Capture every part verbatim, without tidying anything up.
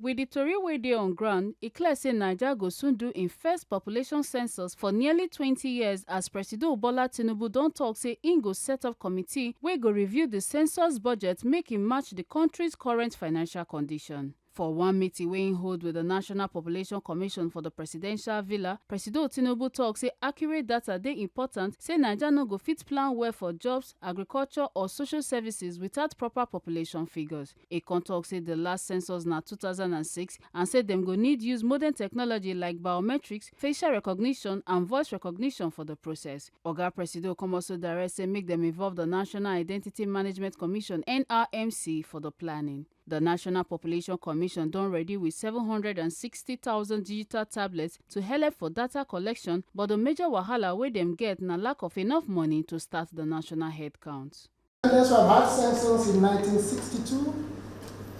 With di tori wey dey on ground, e clear say Naija go soon do im first population census for nearly twenty years, as Presido Bola Tinubu don tok say im go set up committee wey go review di census budget make e match di country's current financial condition. For one meeting wey im hold with di National Population Commission for di Presidential Villa, Presido Tinubu tok say accurate data dey important, say Naija no go fit plan well for jobs, agriculture or social services without proper population figures. E come tok say di last census na two thousand and six and say dem go need use modern technology like biometrics, facial recognition and voice recognition for di process. Oga Presido come also direct say make dem involve di National Identity Management Commission, N R M C, for di planning. Di National Population Commission don ready with seven hundred and sixty thousand digital tablets to help for data collection, but di major wahala wey dem get na lack of enough money to start di national head count. Census have had census in nineteen sixty-two.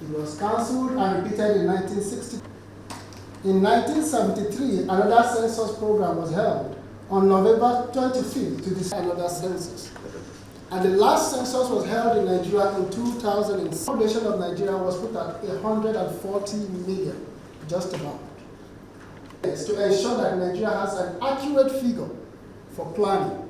It was cancelled and repeated in nineteen sixty. In nineteen seventy-three, another census program was held on November twenty-fifth to decide another census. And the last census was held in Nigeria in two thousand, and population of Nigeria was put at one hundred and forty million, just about. Yes, to ensure that Nigeria has an accurate figure for planning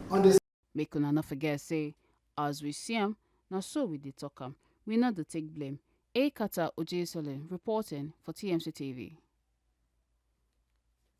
on the Make una no forget say, as we see am, na so we dey talk am. We no dey take blame. Ekata Ojesole reporting for T M C T V.